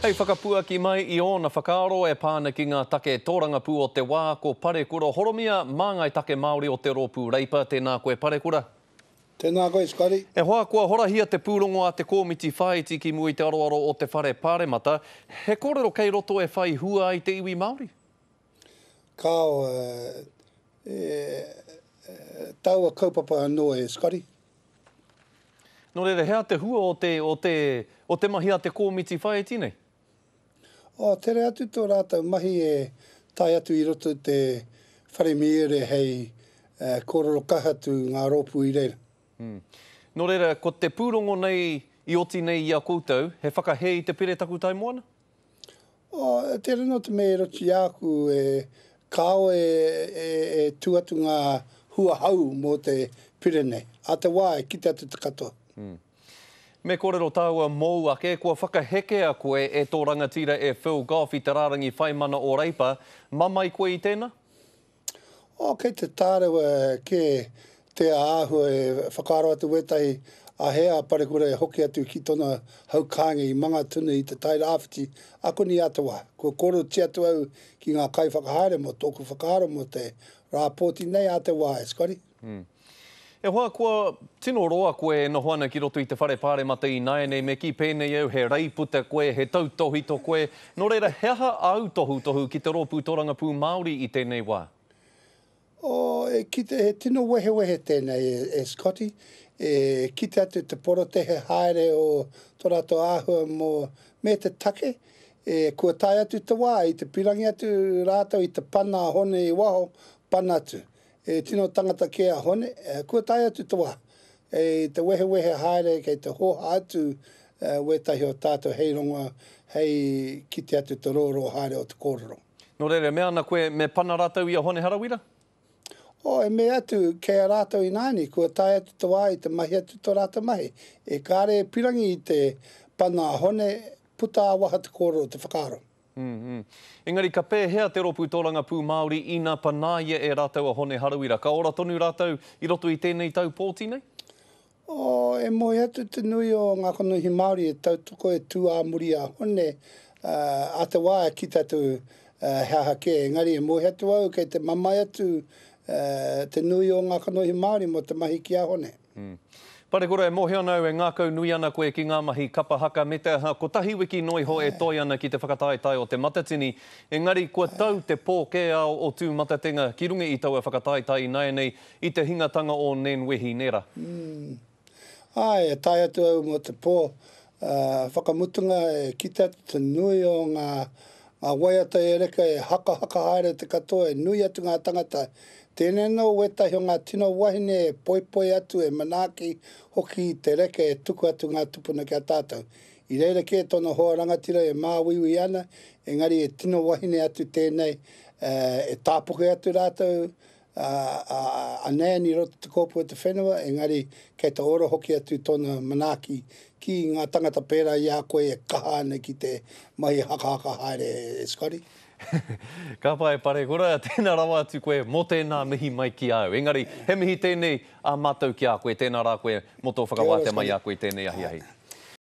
Hei whakapuaki mai i ōna whakaaro e pā ana ki ngā take tōrangapū o te wā, ko Parekura Horomia, māngai take Māori o te Rōpū Reipa. Tēnā koe Parekura. Tēnā koe Scotty. E hoa, kua horahia te pūrongo a te Kōmiti Whāiti ki mua i te aroaro o te Whare Pāremata. He kōrero kei roto e whai hua ai te iwi Māori? Kāo, e, taua kaupapa anō e Scotty. Nō reira, he aha te hua o te, o te, o te mahi a te kōmiti whāiti nei? Oh, tere atu tō rātou mahi e tae atu i roto i te whare mīere hei kōrero kaha atu ngā rōpū i reira. Mm. Nō reira, ko te pūrongo nei i oti nei i a koutou, he whakahē i te Pire Takutai Moana? Oh, tērā nō te mea i roto i a aku e kāo e, e, e tū atu ngā hua hau mō te pire nei. A te wā e kite atu te katoa. Mm. Me kōrero tāua mōu ake, kua whakahekea koe e tō rangatira e Phil Goff i te rārangi whaimana o Reipa, mamae koe i tēnā? Oh, kei te tārewa kē te āhua e whakaaro atu wētahi a hea a Parekura e hoki atu ki tona hau kāinga i Mangatuna i Te Tai Rāwhiti, akoni a te wā. Kua kōrerotia atu au ki ngā kaiwhakahaere mō tōku whakaaro mō te rā pōti nei a te wā, e Scotty. Mm. E hoa, kua tino roa koe e noho ana ki roto i te whare pāremata ināianei, me kī pēnei au, he reiputa koe, he tautōhito koe, nō reira, he aha āu tohutohu ki te Rōpū Torangapū Māori i tēnei wā? Oh, e kite, he tino wehewehe tēnei, e, e Scotty. E kite atu te porotehe haere o tō rātou āhua mō, me te take, e, kua tae atu te wā, i te pirangi atu rātou i te pana a Hone i waho, pana atu. E tino tangata kē a Hone, kua tae atu te wā. Kei te wehewehe haere, kei te hōhā atu wētahi o tātou hei rongo, hei kite atu te rōrō haere o te kōrero. Nō reira, e mea ana koe me pana rātou i a Hone Harawira? Oh, e mea atu, kei a rātou ināianei, kua tae atu te wā i te mahi atu tō rātou mahi. E kāre e pirangi i te pana a Hone, puta ā-waha te kōrero, te whakaaro. Mm, mm. Engari ka pēhea te Rōpū Tōrangapū Māori ina panaia e rātou a Hone Harawira? Ka ora tonu rātou i roto i tēnei tau pōti nei? Oh, e moe atu te nui o ngā kanohi Māori e tautoko e tū ā muri a Hone, ā te wā e kite atu he aha kē. Engari e moe atu au kei te mamae atu te nui o ngā kanohi Māori mō te mahi ki a Hone. Mm. Parekura, e mōhio ana au e ngākau nui ana koe ki ngā mahi kapa haka me te aha, kotahi wiki noa iho e toe ana ki te whakataetae o Te Matatini, engari kua tau te pōkēao o Tūmatatenga ki runga i taua whakataetae ināianei i te hingatanga o Nen Wehi, nē rā? Mm. Āe, e tae atu au mō te pō whakamutunga e kite atu te nui o ngā ngā waiata e reka e hakahaka haere te katoa e nui atu ngā tangata. Tēnei anō wētahi o ngā tino wahine e poipoi atu e manaaki hoki i te reka e tuku atu ngā tupuna ki a tātou. I reira kē tōna hoa rangatira e māuiui ana, engari e tino wahine atu tēnei e tāpuke atu rātou a Nan i roto te kōpū o te whenua, engari kei te ora hoki atu tōna manaaki ki ngā tangata pērā i a koe e kaha ana ki te mahi hakahaka haere, e Scotty. Ka pai, Parekura, tēnā rawa atu koe mō tēnā mihi mai ki a au. Engari, he mihi tēnei a mātou ki a koe, tēnā rā koe mō tō whakawātea mai i a koe i tēnei ahiahi.